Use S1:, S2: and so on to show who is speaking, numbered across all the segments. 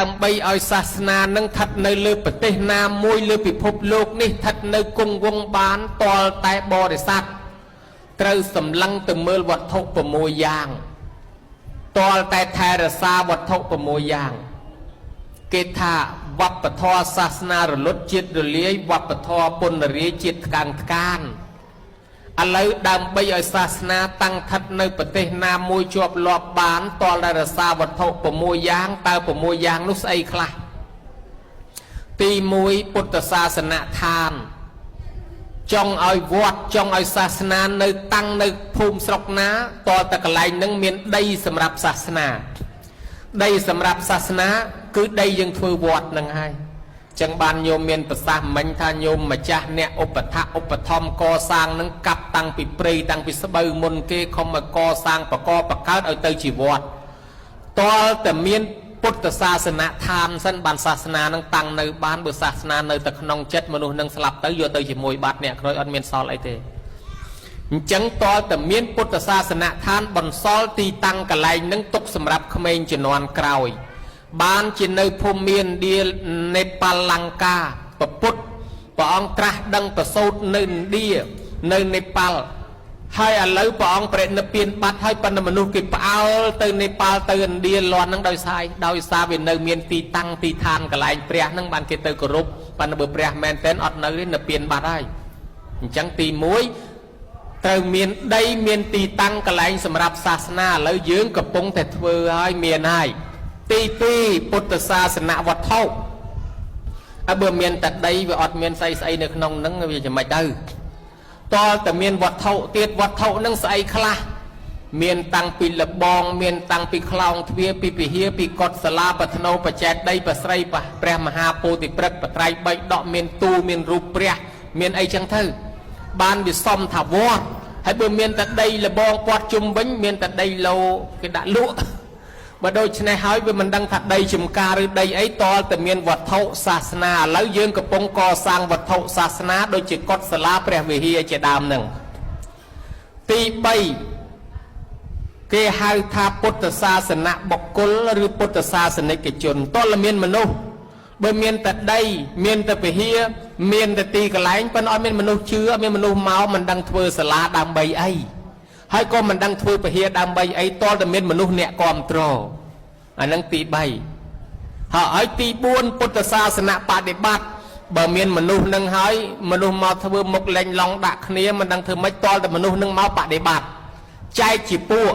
S1: ដើម្បីឲ្យសាសនានឹងស្ថិតនៅលើប្រទេសណាមួយលើពិភពលោកនេះស្ថិតនៅគង់វង្សបានទាល់តែបរិស័ទត្រូវសម្លឹងទៅមើលវត្ថុ6យ៉ាងទាល់តែថែរក្សាវត្ថុ6យ៉ាងគេថាវប្បធម៌សាសនារលត់ជាតិរលាយវប្បធម៌ពន្ធរាយជាតិថ្កើងថ្កានឥឡូវដើម្បីឲ្យសាសនាតាំងស្ថិតនៅប្រទេសណាមួយជាប់លាប់បានទាល់តែរក្សាវត្ថុ6យ៉ាងតើ6យ៉ាងនោះស្អីខ្លះទី1ពុទ្ធសាសនដ្ឋានចង់ឲ្យវត្តចង់ឲ្យសាសនានៅតាំងនៅភូមិស្រុកណាទាល់តែកន្លែងនឹងមានដីសម្រាប់សាសនាដីសម្រាប់សាសនាគឺដីយើងធ្វើវត្តនឹងហើយចឹងបានញោមមានប្រសាសន៍មិញថាញោមម្ចាស់អ្នកឧបថៈឧបត្ថម្ភកសាងនឹងកាប់តាំងពីព្រៃតាំងពីស្បូវមុនគេខំមកកសាងបកបកើតឲ្យទៅជាវត្តទាល់តែមានពុទ្ធសាសនដ្ឋានសិនបានសាសនានឹងតាំងនៅបានបើសាសនានៅតែក្នុងចិត្តមនុស្សនឹងស្លាប់ទៅយកទៅជាមួយបាត់អ្នកក្រោយអត់មានសល់អីទេអញ្ចឹងទាល់តែមានពុទ្ធសាសនដ្ឋានបន្សល់ទីតាំងកន្លែងនឹងទុកសម្រាប់ក្មេងជំនាន់ក្រោយបានជានៅភូមិឥណ្ឌានេប៉ាល់លង្កាពពុទ្ធព្រះអង្គត្រាស់ដឹងប្រសូតនៅឥណ្ឌានៅនេប៉ាល់ហើយឥឡូវព្រះអង្គប្រនិព្វានបាត់ហើយប៉ុន្តែមនុស្សគេផ្អើលទៅនេប៉ាល់ទៅឥណ្ឌាលាន់ហ្នឹងដោយសារវានៅមានទីតាំងទីឋានកន្លែងព្រះហ្នឹងបានគេទៅគោរពប៉ុន្តែបើព្រះមែនទែនអត់នៅទេនិព្វានបាត់ហើយអញ្ចឹងទី1ត្រូវមានដីមានទីតាំងកន្លែងសម្រាប់សាសនាឥឡូវយើងកំពុងតែធ្វើហើយមានហើយទី2ពុទ្ធសាសនវត្ថុហើយបើមានតែដីវាអត់មានស្អីស្អីនៅក្នុងហ្នឹងវាយ៉ាងម៉េចទៅតលតែមានវត្ថុទៀតវត្ថុហ្នឹងស្អីខ្លះមានតាំងពីលបងមានតាំងពីខ្លោងទ្វារពីពិហារពីកុដិសាលាបធ្នោបច្ចេតដីប្រស្រីព្រះមហាពោធិព្រឹក្សបត្រៃបីដកមានទូមានរូបព្រះមានអីចឹងទៅបានវាសំថាវត្តហើយបើមានតែដីលបងព័ទ្ធជុំវិញមានតែដីលោគេដាក់លក់បើដូច្នេះហើយវាមិនដឹងថាដីចំការឬដីអីតលតែមានវត្ថុសាសនាឥឡូវយើងកំពុងកសាងវត្ថុសាសនាដូចជាកុដិសាលាព្រះវិហារជាដើមហ្នឹងទី3គេហៅថាពុទ្ធសាសនបុគ្គលឬពុទ្ធសាសនិកជនតលមានមនុស្សបើមានតែដីមានតែវិហារមានតែទីកន្លែងប៉ុន្តែអត់មានមនុស្សជឿអត់មានមនុស្សមកមិនដឹងធ្វើសាលាដើម្បីអីហើយក៏មិនដឹងធ្វើពហិដើម្បីអីតលតែមានមនុស្សអ្នកគ្រប់គ្រងអាហ្នឹងទី3ហើយទី4ពុទ្ធសាសនបដិបត្តិបើមានមនុស្សនឹងហើយមនុស្សមកធ្វើមុខលែងឡងដាក់គ្នាមិនដឹងធ្វើម៉េចតលតែមនុស្សនឹងមកបដិបត្តិចែកជាពួក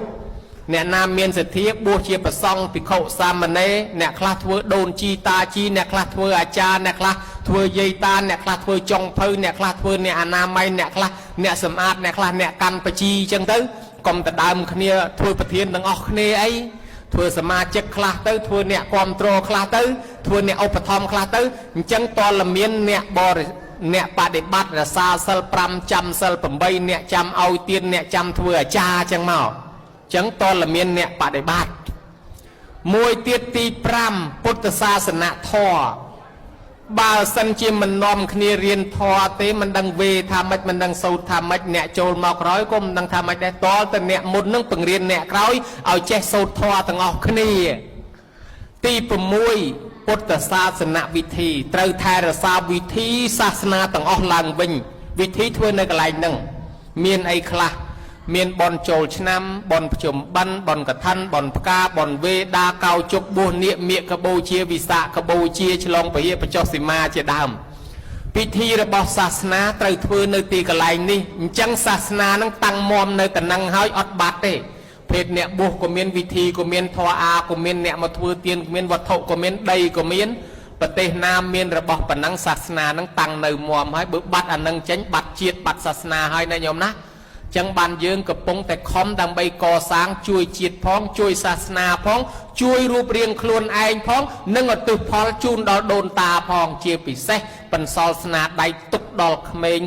S1: អ្នកណាមានសទ្ធាបួសជាប្រសង់ភិក្ខុសាមណេរអ្នកខ្លះធ្វើដូនជីតាជីអ្នកខ្លះធ្វើអាចារ្យអ្នកខ្លះធ្វើយាយតាអ្នកខ្លះធ្វើចុងភៅអ្នកខ្លះធ្វើអ្នកអនាម័យអ្នកខ្លះអ្នកសម្អាតអ្នកខ្លះអ្នកកាន់បជីអញ្ចឹងទៅកុំដដើមគ្នាធ្វើប្រធានទាំងអស់គ្នាអីធ្វើសមាជិកខ្លះទៅធ្វើអ្នកគ្រប់គ្រងខ្លះទៅធ្វើអ្នកឧបត្ថម្ភខ្លះទៅអញ្ចឹងតលមានអ្នកបរិអ្នកបដិបត្តិរសាសិល5ចាំសិល8អ្នកចាំឲ្យទៀនអ្នកចាំធ្វើអាចារ្យអញ្ចឹងមកចឹងតលមានអ្នកបដិបត្តិមួយទៀតទី5ពុទ្ធសាសនធម៌បើសិនជាមិននាំគ្នារៀនធម៌ទេមិនដឹងវេថាម៉េចមិនដឹងសូត្រថាម៉េចអ្នកចូលមកក្រោយក៏មិនដឹងថាម៉េចដែរតលតែអ្នកមុននឹងបង្រៀនអ្នកក្រោយឲ្យចេះសូត្រធម៌ទាំងអស់គ្នាទី6ពុទ្ធសាសនវិធីត្រូវថែរក្សាវិធីសាសនាទាំងអស់ឡើងវិញវិធីធ្វើនៅកន្លែងហ្នឹងមានអីខ្លះមានបនចូលឆ្នាំបនភ្ជុំបិណ្ឌបនកឋិនបនផ្កាបនវេដាកោជុកបួសនាគមៀកកបូជាវិសាកបូជាឆ្លងពហិបចុះសីមាជាដើមពិធីរបស់សាសនាត្រូវធ្វើនៅទីកន្លែងនេះអញ្ចឹងសាសនានឹងតាំងមមនៅតំណឹងហើយអត់បាត់ទេភេទអ្នកបួសក៏មានវិធីក៏មានធម៌អាក៏មានអ្នកមកធ្វើទានក៏មានវត្ថុក៏មានដីក៏មានប្រទេសណាមានរបស់ប៉ុណ្ណឹងសាសនានឹងតាំងនៅមមហើយបើបាត់អានឹងចេញបាត់ជាតិបាត់សាសនាហើយណាញោមណាចឹងបានយើងកំពុងតែខំដើម្បីកសាងជួយជាតិផងជួយសាសនាផងជួយរូបរាងខ្លួនឯងផងនិងឧទ្ទិសផលជូនដល់ដូនតាផងជាពិសេសបន្សល់ស្នាដៃទុកដល់ក្មេង